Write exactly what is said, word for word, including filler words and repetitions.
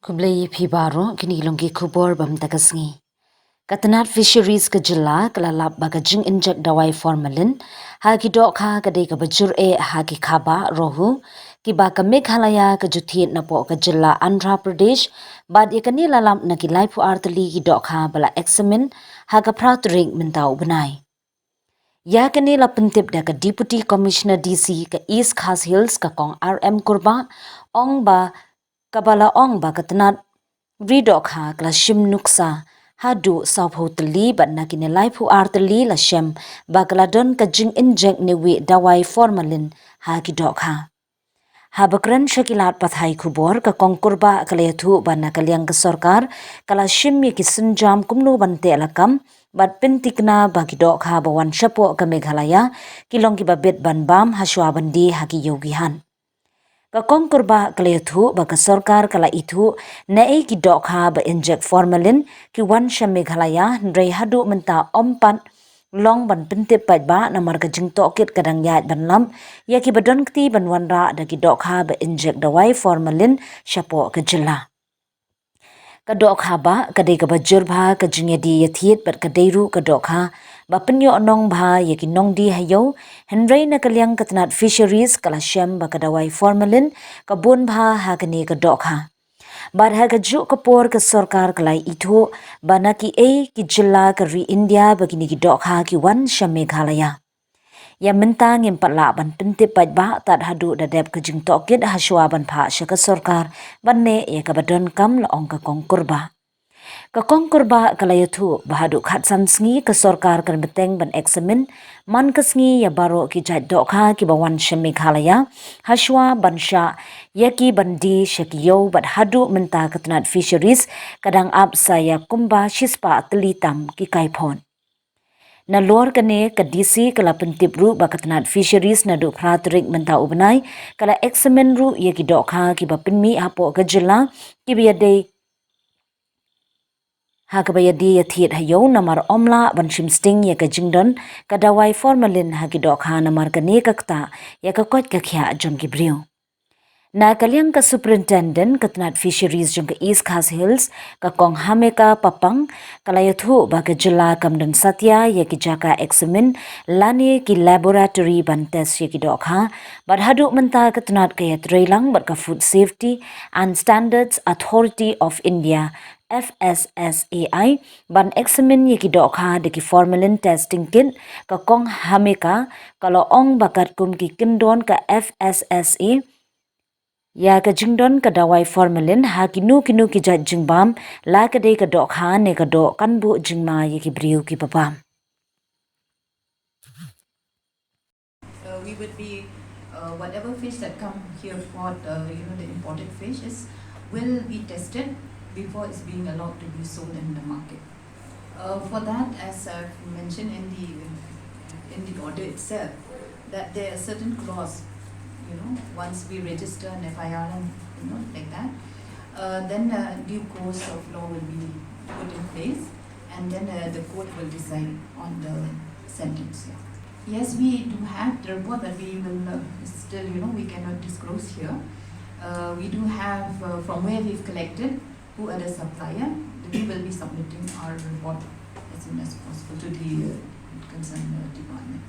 Khublei phi baroh, kine ki long ki khubor ba mynta ka sngi. Ka tnat Fisheries ka jylla ka la lap ba ka jing-injek dawai formalin ha ki dohkha ka dei kaba jur eh ha ki khabah Rohoo, kiba ka Meghalaya ka ju thied napoh ka jylla Andhra Pradesh, bad ïa kane la lap na ki laiphew ar tylli ki dohkha ba la eksamin ha ka phra tarik mynta u bnai. Ïa kane la pyntip da ka Deputy Commissioner D C ka East Khasi Hills, ka Kong R M Kurbah, ong ba, kaba la ong ba ka tnat ri dohkha ka la shim nuksa haduh sawphew tylli, bad na kine laiphew ar tylli la shem ba ka la don ka jing-injek ne wih dawai formalin ha ki dohkha. Haba kren sha ki lad pathai khubor, ka Kong Kurbah ka la ïathuh ba na ka liang ka sorkar ka la shim ïa ki sienjam kumno ban teh lakam bad pynthikna ba ki dohkha ba wan shapoh ka Meghalaya ki long kiba bit ban bam hashwa ban die ha ki ïew ki hat. Ka Kong Kurbah ka la ïathuh ba ka sorkar ka la ithuh naei ki dohkha ba injek formalin ki wan sha Meghalaya, hynrei haduh mynta ym pat long ban pyntip paidbah namar ka jingtohkit ka dang ïaid ban lap ïa kiba don kti ban wanrah da ki dohkha ba injek dawai formalin shapoh ka jylla. Ka dohkha bah ka dei kaba jur bha ka jingïadie ïathied bad ka dei ruh ka dohkha ba pynïoh nong bha ïa ki nongdie ha ïew, hynrei na ka liang ka tnat Fisheries ka la shem ba ka dawai formalin ka bun bha ha kane ka dohkha. Bad ha kajuh ka por ka sorkar ka la ithuh ba na kiei ki jylla ka ri India ba kine ki dohkha ki wan sha Meghalaya. Ïa mynta ngim pat lah ban pyntip paidbah tad haduh da dep ka jingtohkit hashwa ban phah sha ka sorkar ban neh ïa kaba donkam, la ong ka Kong Kurbah. Ka Kong Kurbah ka la ïathuh ba haduh khatsan sngi ka sorkar kan bteng ban eksamin man ka sngi ïa baroh ki jait dohkha kiba wan sha Meghalaya hashwa ban shah ïa ki ban die sha ki ïew, bad haduh mynta ka tnat Fisheries ka dang ap sa ïa kumba shispah tylli tam ki kaiphod. Nalor kane ka D C ka la pyntip ruh ba ka tnat Fisheries naduh phra tarik mynta u bnai ka la eksamin ruh ïa ki dohkha kiba pynmih hapoh ka jylla kiba ïadei ha kaba ïadie ïathied ha ïew namar ym lah ban shim sting ïa ka jingdon ka dawai formalin ha ki dohkha namar kane ka ktah ïa ka koit ka khiah jong ki briew. Na ka liang ka Superintendent ka tnat Fisheries jong ka East Khasi Hills, ka Kong Hameka Papang, ka la ïathuh ba ka jylla kam don satia ïa ki jaka eksamin lane ki laboratory ban test ïa ki dohkha, bad haduh mynta ka tnat ka ïatreilang bad ka Food Safety and Standards Authority of India, F S S A I, ban eksamin ïa ki dohkha da ki formalin testing kit. Ka Kong Hameka ka la ong ba katkum ki kyndon ka F S S A I ïa ka jingdon ka dawai formalin ha kino kino ki jait jingbam, la ka dei ka dohkha ne ka doh, kan buh jingma ïa ki briew kiba bam. Uh, we would be, uh, whatever fish that come here for the, you know, the imported fish is, will be tested before it's being allowed to be sold in the market. Uh, for that, as I've mentioned in the, in the order itself, that there are certain clause, you know, once we register an F I R and, you know, like that, uh, then, uh, due course of law will be put in place, and then, uh, the court will decide on the sentence. Yeah. Yes, we do have the report, but we will, uh, still, you know, we cannot disclose here. Uh, we do have, uh, from where we've collected, who are the supplier. We will be submitting our report as soon as possible to the, uh, concerned, uh, department.